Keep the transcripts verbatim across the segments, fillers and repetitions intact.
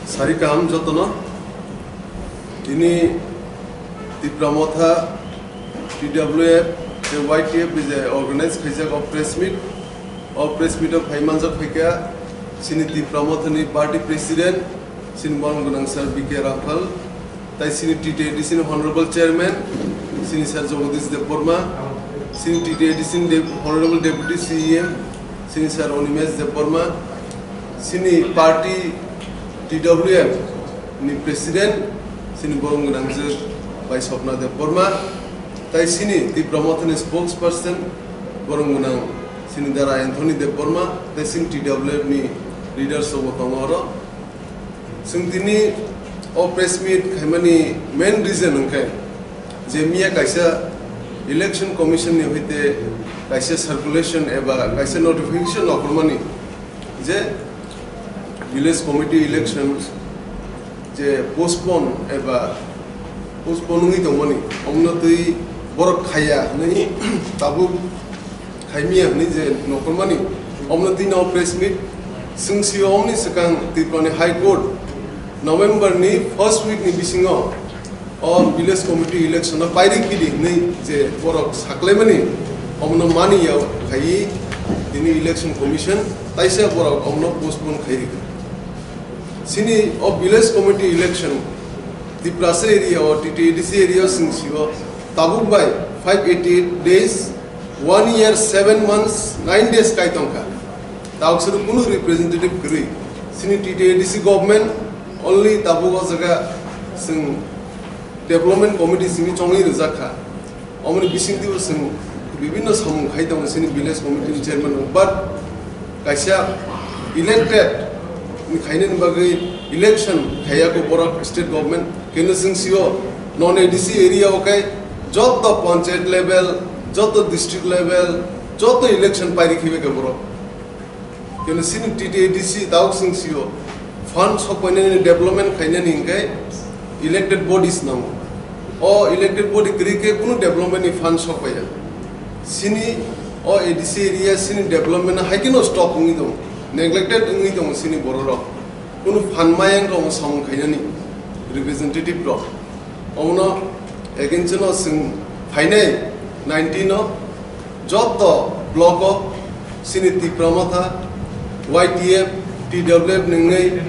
Sari kaham jotono. Tini Tipra Motha, T W F, tei Y T F bai je organize khaijak o press meet. O press meet o phai manjak phaikha chini Tipra Motha ni party president, chini borok gwnang sir B K Ramphal, tai chini T T A D C ni Honorable Chairman, chini Sir Jagadish Debbarma, chini T T A D C ni Dep-, Honorable Deputy C E M, chini Sir Animesh Debbarma, chini party T W F ni President, chini borok gwnang je Bai Swapna Debbarma, tai chini Tipra Motha ni spokesperson, borok gwnang chini Dara Anthony Debbarma, tai chini T W F ni leaders rok bo tongo oro. Chwng tini o press meet khaimani main reason hwnkhe je miya kaisa Election Commission ni hoite kaisa circulation eba kaisa notification rohormani je village committee election je postpone eba postpone wngwi tongmani, omno twi borok khaiya hwnwi tabuk khaimiya hwnwi je nokormani, omno twi no press meet. Chwng sio omni swkang Tripura ni High Court November ni first week ni bisingo o village committee election no pairi kidi hwnwi je borok saklaimani, omno mani ya khaiwi tini election commission taisa borok omno postpone khairikha. Chini o village committee election Tiprasa area o, T T A D C area o chwng sio tabuk bai five eighty eight days, one year, seven months, nine days kai tongkha. Tabuk sero kunu representative kwrwi. Chini T T A D C government only tabuk o jaga chwng development committee simi chongwi rwjak kha. Omoni bisingtwi bo chwng bibinno samung khai tongo chini village committee ni chairman rok, but kaisa elected ni khainani bagwi election khaiya ko borok state government, keno chwng sio non A D C area o khe joto panchayat level, joto district level, joto election pairi khibe khe borok. Keno chini T T A D C tabuk chwng sio fund sokpainani development khainani hwnkhe elected bodies nango. O elected body kwrwi khe kunu development ni fund sokpaiya. Chini o A D C area chini development no hai kheno stop wngwi tongo, neglected wngwi tongo chini borok rok. Kunu phan mayang rok samung khainani representative rok. Omono against no chwng phainai nineteen o joto block o chini Tipra Motha, Y T F, T W F nungwi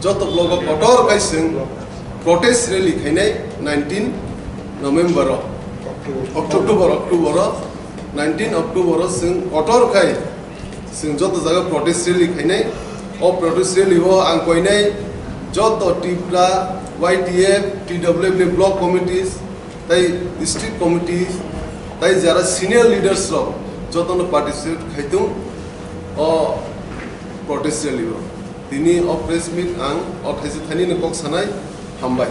joto block o kotor khai chwng protest rally khainai nineteen November o. October, October o, nineteen October o chwng kotor khai chwng joto jaga protest rally khainai. O protest rally o ang koinai joto Tipra, Y T F, T W F ni block committees, tai district committees, tai jara senior leaders rok jotono participate khaitung o protest rally o. Tini o press meet ang o thaisa thainwi no kok sanai, hambai.